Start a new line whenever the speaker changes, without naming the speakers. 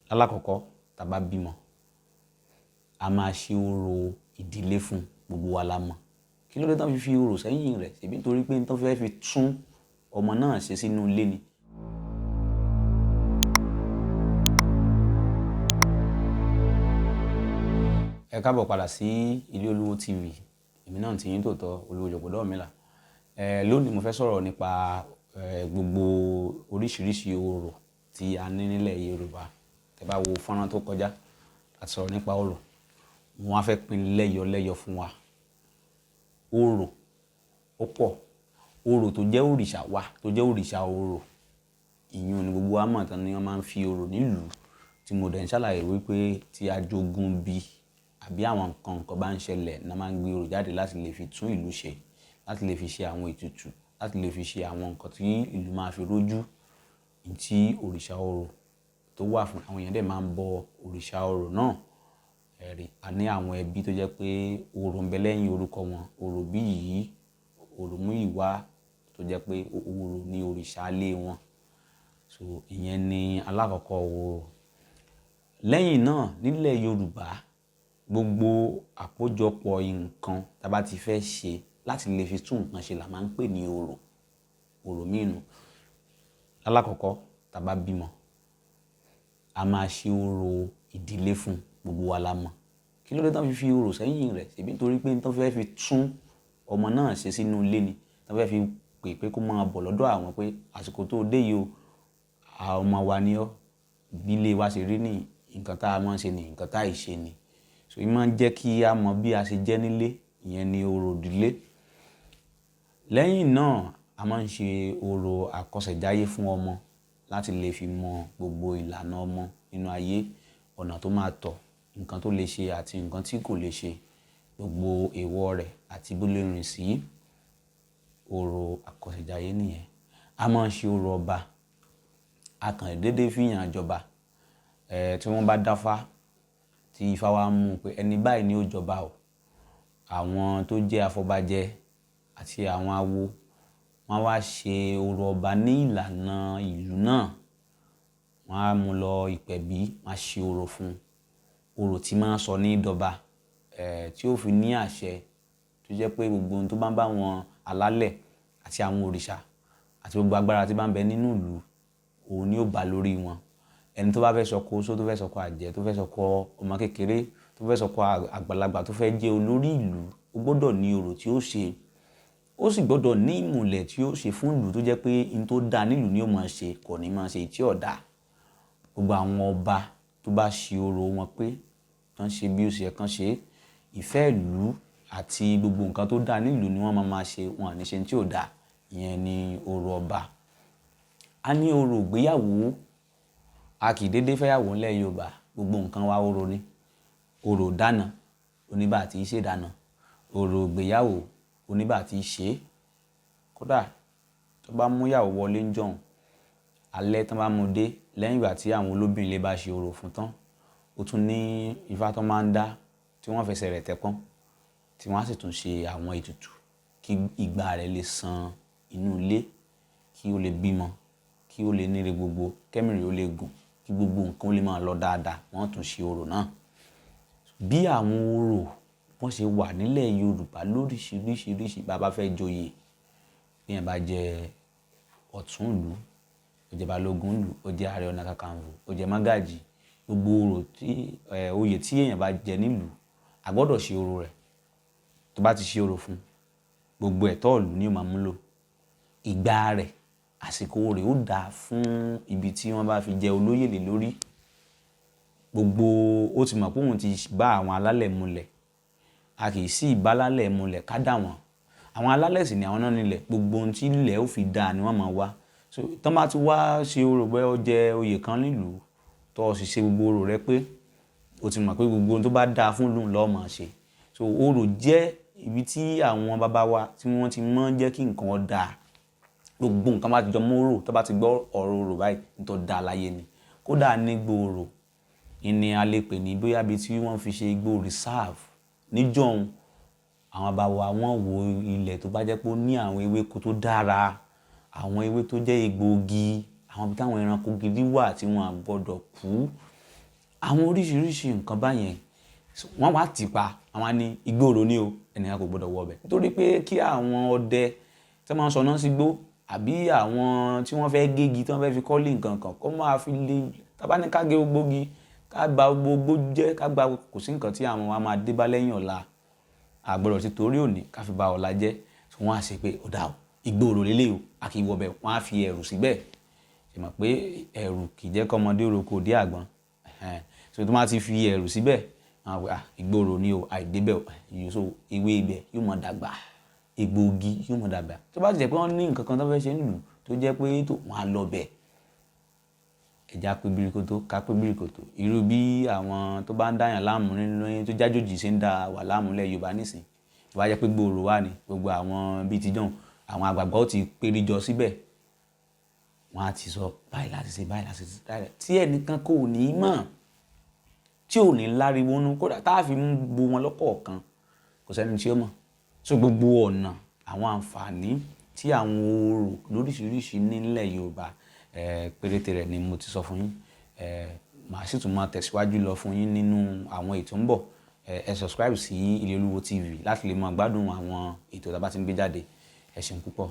Lálákọ̀ọ́kọ́, tá a bá bímọ, a máa ṣe orò ìdílé fún gbogbo wa la mọ̀. Kí ló dé tán fi fi orò sẹ́yìn rẹ̀? Ṣèbí nítorí pé tán fẹ́ fi tún ọmọ náà ṣe sínú ilé ni. Ẹ káàbọ̀ padà sí Ilé Olúwo TV. Èmi náà ti yín tòótọ́, Olúwo Jọ̀gbọ̀dọ̀ Ọ̀rúnmìlà. Lónìí mo fẹ́ sọ̀rọ̀ nípa gbogbo oríṣiríṣi orò tí a ní nílẹ̀ Yorùbá. Tẹ́ bá wo fọ́nrán tó kọjá, a ti sọ̀rọ̀ nípa orò. Mo wá fẹ́ pín lẹ́yọ lẹ́yọ fún wa. Orò ó pọ̀. Orò tó jẹ́ òrìṣà wà, tó jẹ́ òrìṣà orò. Ìyún ni gbogbo wa mọ̀ tán ni wọ́n máa ń fi orò nílùú. Tí mo dẹ̀ ń ṣàlàyé wípé tí ajogun bí àbí àwọn nǹkan kan bá ń ṣẹlẹ̀ ni wọ́n máa ń gbé orò jáde láti lè fi tún ìlú ṣe, láti lè fi ṣe àwọn ètùtù, láti lè fi ṣe àwọn nǹkan tí ìlú máa fi rójú. Ntí òrìṣà orò tó wà fún àwọn èèyàn dẹ̀ máa ń bọ òrìṣà orò náà. Ẹ̀rí, a ní àwọn ẹbí tó jẹ́ pé orò ń bẹ lẹ́yìn orúkọ wọn. Orò bí yìí, orò mú ìwà tó jẹ́ pé orò ni òrìṣà ilé wọn. So ìyẹn ni alákọ̀ọ́kọ́ orò. Lẹ́yìn náà, nílẹ̀ Yorùbá, gbogbo àkójọpọ̀ nǹkan tí a bá ti fẹ́ ṣe láti lè fi tún nǹkan ṣe la máa ń pè ní orò. Orò mìíràn. Lálákọ̀ọ́kọ́, tá a bá bímọ, a máa ṣe orò ìdílé fún gbogbo wa la mọ̀. Kí ló dé tán fi fi orò sẹ́yìn rẹ̀? Ṣèbí nítorí pé tán fẹ́ fi tún ọmọ náà ṣe sínú ilé ni. Tán fẹ́ fi pè pé kó máa bọ̀ lọ́dọ̀ àwọn pé àsìkò tó dé yìí o, àwọn ọmọ wa ni ọ́. Bí ilé wa ṣe rí ní nǹkan tá a máa ń ṣe ni nǹkan tá ì ṣe ni. So ìyẹn máa ń jẹ́ kí a mọ bí a ṣe jẹ́ nílé. Ìyẹn ni orò ìdílé. Lẹ́yìn náà, a máa ń ṣe orò àkọsẹ̀jáyé fún ọmọ láti lè fi mọ gbogbo ìlànà ọmọ nínú ayé, ọ̀nà tó máa tọ̀, nǹkan tó lè ṣe àti nǹkan tí kò lè ṣe, gbogbo èèwọ̀ rẹ̀ àti bó lè rìn sí. Orò àkọsẹ̀jáyé nìyẹn. A máa ń ṣe orò ọba. A kàn dédé fìyàn jọba. Tí wọ́n bá dáfá, tí ifá wa mú pé ẹni báyìí ni ó jọba o. Àwọn tó jẹ́ afọbajẹ àti àwọn awo, wọ́n wá ṣe orò ọba ní ìlànà ìlú náà. Wọ́n á mú lọ ìpẹ̀bí, wọ́n á ṣe orò fún un. Orò tí máa ń sọ ní ìdọba, tí ó fi ní àṣẹ tó jẹ́ pé gbogbo ohun tó bá ń bá wọn alálẹ̀ àti àwọn òrìṣà àti gbogbo agbára tí bá ń bẹ nínú ìlú, òun ni ó bá lórí wọn. Ẹni tó bá fẹ́ sọkọ oṣó, tó fẹ́ sọkọ àjẹ́, tó fẹ́ sọkọ ọmọ kékeré, tó fẹ́ sọkọ àgbàlagbà, tó fẹ́ jẹ́ olórí ìlú, ó gbọdọ̀ ní orò tí ó ṣe. Ó sì gbọdọ̀ ní ìmùlẹ̀ tí ó ṣe fún ìlú tó jẹ́ pé ohun tó dá nílùú ni ó máa ṣe, kò ní máa ṣe tí ò dá. Gbogbo àwọn ọba tó bá ṣe orò wọn pé kán ṣe bí ó ṣe yẹ kán ṣe, ìfẹ́ ìlú àti gbogbo nǹkan tó dá nílùú ni wọ́n máa máa ṣe, wọ́n à ní ṣe ohun tí ò dá. Ìyẹn ni orò ọba. A ní orò ìgbéyàwó. A kì í dédé fẹ́yàwó nílẹ̀ Yorùbá. Gbogbo nǹkan wa orò ni. Orò ìdána, oníbà tí í ṣe ìdána. Orò ìgbéyàwó, oníbà tí í ṣe. Kódà tó bá mú ìyàwó wọlé ń jọ̀hún, alẹ́ tí wọ́n bá mú dé lẹ́yìn ìgbà tí àwọn olóbìnrin ilé bá ṣe orò fún tán, ó tún ní ifá tó máa ń dá tí wọ́n fẹsẹ̀ rẹ̀ tẹpọ́n, tí wọ́n á sì tún ṣe àwọn ètùtù kí ìgbà rẹ̀ lè san inú ilé, kí ó lè bímọ, kí ó lè níre gbogbo, kẹ́mì rẹ̀ ó lè gùn, kí gbogbo nǹkan ó lè máa lọ dáadáa. Wọ́n tún ṣe orò náà. Bí àwọn orò wọ́n ṣe wà nílẹ̀ Yorùbá lóríṣiríṣi, bá bá fẹ́ joyè, bí èèyàn bá jẹ́ ọ̀tún ìlú, ó jẹ́ balógun ìlú, ó jẹ́ ààrẹ ọ̀nà kakanfò, ó jẹ́ mọ́gàjí, gbogbo orò tí, oyè tí èèyàn bá jẹ nílùú, a gbọdọ̀ ṣe orò rẹ̀. Tó bá ti ṣe orò fún, gbogbo ẹ̀tọ́ ìlú ni ó máa mú lò. Ìgbà rẹ̀, àsìkò rẹ̀ ó dáa fún ibi tí wọ́n bá fi jẹ olóyè lé lórí. Gbogbo ó ti mọ̀ pé òun ti bá àwọn alálẹ̀ mulẹ̀. A kì í sì bá alálẹ̀ mulẹ̀ ká dà wọ́n. Àwọn alálẹ̀ sì ni àwọn náà nílẹ̀. Gbogbo ohun tí ilẹ̀ ó fi dáa ni wọ́n máa wá. So tí wọ́n bá ti wá ṣe orò bóyá ó jẹ oyè kan nílùú, tó sì ṣe gbogbo orò rẹ pé o ti mọ̀ pé gbogbo ohun tó bá dáa fún ìlú ló máa ṣe. So orò jẹ́ ibi tí àwọn bàbá wa tí wọ́n ti máa ń jẹ́ kí nǹkan dáa. Gbogbo nǹkan bá ti jọ mọ́ orò, tó bá ti gbọ́ ọ̀rọ̀ orò báyìí, ohun tó dáa láyé ni. Kódà nígbò orò, ìní a lè pè ní bóyá bí tí wọ́n fi ṣe igbó reserve. Níjọ̀hún, àwọn bàbá wa wọ́n wo ilẹ̀ tó bá jẹ́ pé ó ní àwọn ewéko tó dára, àwọn ewé tó jẹ́ egbòogi, àwọn ibi tí àwọn ẹranko gidi wà tí wọ́n à gbọdọ̀ kú. Àwọn oríṣiríṣi nǹkan báyẹn wọ́n wá tì pa àwọn ní igbó orò ní o, ẹnìkan kò gbọdọ̀ wọ ọbẹ̀, nítorí pé kí àwọn ọdẹ tí wọ́n máa ń sọná sígbó àbí àwọn tí wọ́n fẹ́ gégi, tí wọ́n fẹ́ fi kọ́lé nǹkan kan, kó máa fi lè tá bá ní ká gé gbogbo igi, ká ba gbogbo jẹ́, ká gba kò sí nǹkan tí àwọn wa máa dé bá lẹ́yìn ọ̀la. A gbọdọ̀ ti torí òní ká fi ba ọ̀la jẹ́. So wọ́n á ṣe pé ó dà o, igbó orò lélẹ̀ o, a kì í wọ ọbẹ̀, wọ́n á fi ẹ̀rù síbẹ̀. Ṣe mọ̀ pé ẹ̀rù kì í jẹ́ kí ọmọdé roko dé àgbọn. So tó máa ti fi ẹ̀rù síbẹ̀, wọ́n á wí, ah, igbó orò ni o, àìdébẹ̀ o. So ewé ibẹ̀ yóò máa dàgbà, egbòogi yóò máa dàgbà. Tó bá ti jẹ́ pé wọ́n ní nǹkan kan tó fẹ́ ṣe nílùú tó jẹ́ pé tó wọ́n á lọ bẹ̀. Ẹja pé bíríkótó, ká pé bíríkótó. Irú bí àwọn tó bá ń dáyàn láàmú nínú tó jájòjì ṣe ń dá wà láàmú lẹ̀ Yorùbá nísìnyí. Tó bá jẹ́ pé gbòòrò wà ní gbogbo àwọn bíi tijọ́un, àwọn àgbàgbà ó ti péríjọ síbẹ̀. Wọ́n á ti sọ báyìí láti ṣe, báyìí láti ṣe, báyìí tí ẹnìkan kò ní mọ̀, tí ò ní láriwo nú, kódà tá a fi mú gbogbo wọn lọ́kọ̀ọ̀kan, kò sẹ́ni tí ó mọ̀. So gbogbo ọ̀nà àwọn àǹfààní tí àwọn orò lóríṣiríṣi nílẹ̀ Yorùbá, péréte rẹ̀ ni mo ti sọ fún yín. Màá sì tún máa tẹ̀síwájú lọ fún yín nínú àwọn ètò ń bọ̀. Ẹ subscribe sí Ilé Olúwo TV láti lè máa gbádùn àwọn ètò tí a bá ti ń gbé jáde. Ẹ ṣeun púpọ̀.